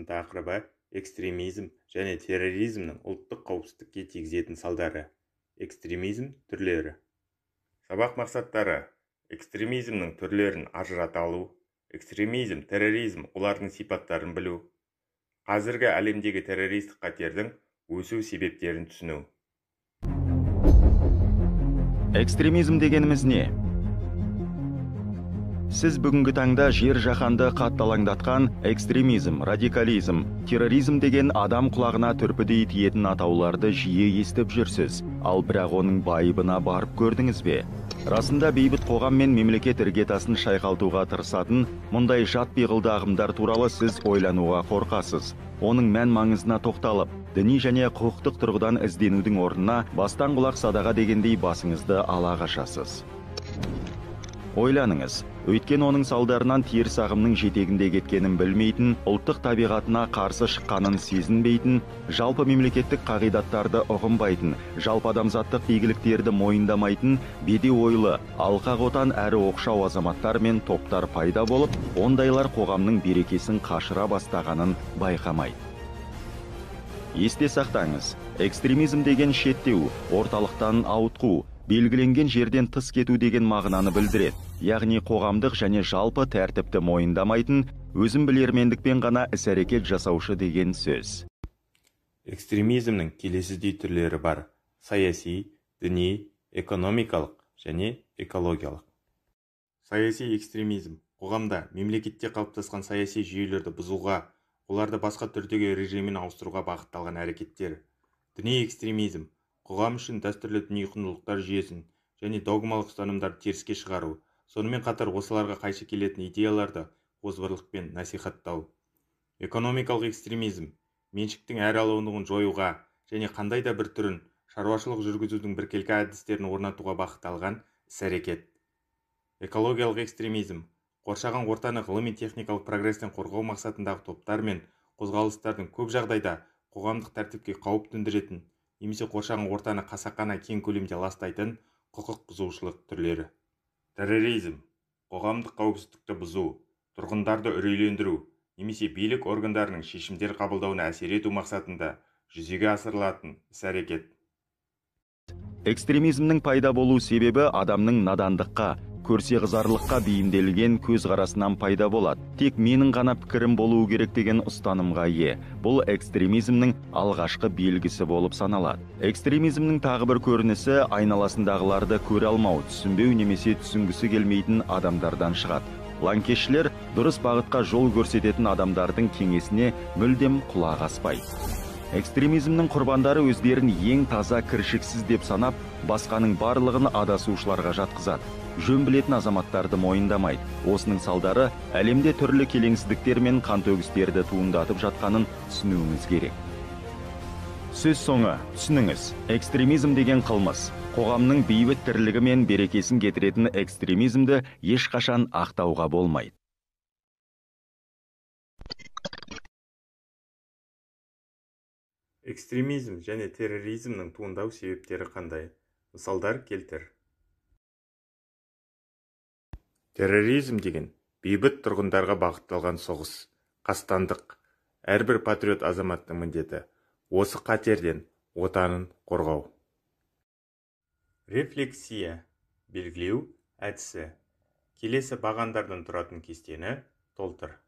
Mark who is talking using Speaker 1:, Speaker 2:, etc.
Speaker 1: Сабағымыздың тақырыбы экстремизм және терроризмнің ұлттық қауіпсіздікке тигізетін салдары. Экстремизм түрлері. Сабақ мақсаттары: экстремизмнің түрлерін ажырата алу, экстремизм, терроризм, олардың сипаттарын білу, қазіргі әлемдегі террористік қатердің өсу себептерін түсіну.
Speaker 2: Экстремизм дегеніміз не? Сіз бүгінгі таңда жер жаһанды қатты алаңдатқан экстремизм, радикализм, терроризм деген адам құлағына түрпідей тиетін атауларды жиі естіп жүрсіз. Ал бірақ оның байыбына барып көрдіңіз бе? Расында бейбіт қоғам мен мемлекет іргетасын шайқалтуға тырысатын мұндай жат пиғылды ағымдар туралы сіз ойлануға қорқасыз. Оның мән маңызына тоқталып, діни және құқықтық тұрғыдан ізденудің орнына бастан құлақ садаға дегендей басыңызды ала қашасыз. Ойланыңыз, өйткені оның салдарынан теріс ағымның жетегінде кеткенін білмейтін, ұлттық табиғатына қарсы шыққанын сезінбейтін, жалпы мемлекеттік қағидаттарды ұғынбайтын, жалпы адамзаттық игіліктерді мойындамайтын бедеу ойлы, алқа қотан әрі оқшау азаматтар мен топтар пайда болып, ондайлар қоғамның берекесін қашыра бастағанын байқамайды. Есте сақтаңыз, экстремизм деген шеттеу, орталықтан ауытқу, белгіленген жерден тыс кету деген мағынаны білдіреді. Яғни қоғамдық және жалпы тәртіпті мойындамайтын, өзін білермендікпен ғана іс-әрекет жасаушы деген сөз.
Speaker 1: Экстремизмнің келесідей түрлері бар: саяси, діни, экономикалық және экологиялық. Саяси экстремизм қоғамда, мемлекетте қалыптасқан саяси жүйелерді бұзуға, оларды басқа түрдегі режиммен ауыстыруға бағытталған әрекеттер. Діни экстремизм қоғам үшін дәстүрлі діни құндылықтар жүйесін және догмалық ұстанымдарды теріске шығару, сонымен қатар осыларға қайшы келетін идеяларды озбырлықпен насихаттау. Экономикалық экстремизм меншіктің әр алуандығын жоюға және қандай да бір түрін шаруашылық жүргізудің біркелкі әдістерін орнатуға бағытталған іс-әрекет. Экологиялық экстремизм қоршаған ортаны ғылыми-техникалық прогрестен қорғау мақсатындағы топтар мен қозғалыстардың көп жағдайда қоғамдық тәртіпке қауіп төндіретін немесе қоршаған ортаны қасақана кең көлемде ластайтын құқық бұзушылық түрлері. Терроризм қоғамдық қауіпсіздікті бұзу, тұрғындарды үрейлендіру немесе билік органдарының шешімдер қабылдауына әсер ету мақсатында жүзеге асырылатын іс-әрекет.
Speaker 2: Экстремизмнің пайда болу себебі адамның надандыққа, көрсеқызарлыққа бейімделген көзқарасынан пайда болады. Тек менің ғана пікірім болуы керек деген ұстанымға ие. Бұл экстремизмнің алғашқы белгісі болып саналады. Экстремизмнің тағы бір көрінісі айналасындағыларды көре алмау, түсінбеу немесе түсінгісі келмейтін адамдардан шығады. Лаңкесшілер дұрыс бағытқа жол көрсететін адамдардың кеңесіне мүлдем құлақ аспайды. Экстремизмнің құрбандары өздерін ең таза кіршіксіз деп санап, басқаның барлығын адасушыларға жатқызады. Жөн білетін азаматтарды мойындамайды. Осының салдары әлемде түрлі келеңсіздіктер мен қантөгістерді туындатып жатқанын түсінуіңіз керек. Сөз соңы, түсініңіз, экстремизм деген қылмыс. Қоғамның бейбіт тірлігі мен берекесін кетіретін экстремизмді ешқашан ақтауға болмайды.
Speaker 1: Экстремизм және терроризмнің туындау себептері қандай? Мысалдар келтір. Терроризм деген бейбіт тұрғындарға бағытталған соғыс, қастандық. Әрбір патриот азаматтың міндеті осы қатерден отанын қорғау. Рефлексия белгілеу әдісі. Келесі бағандардан тұратын кестені толтыр.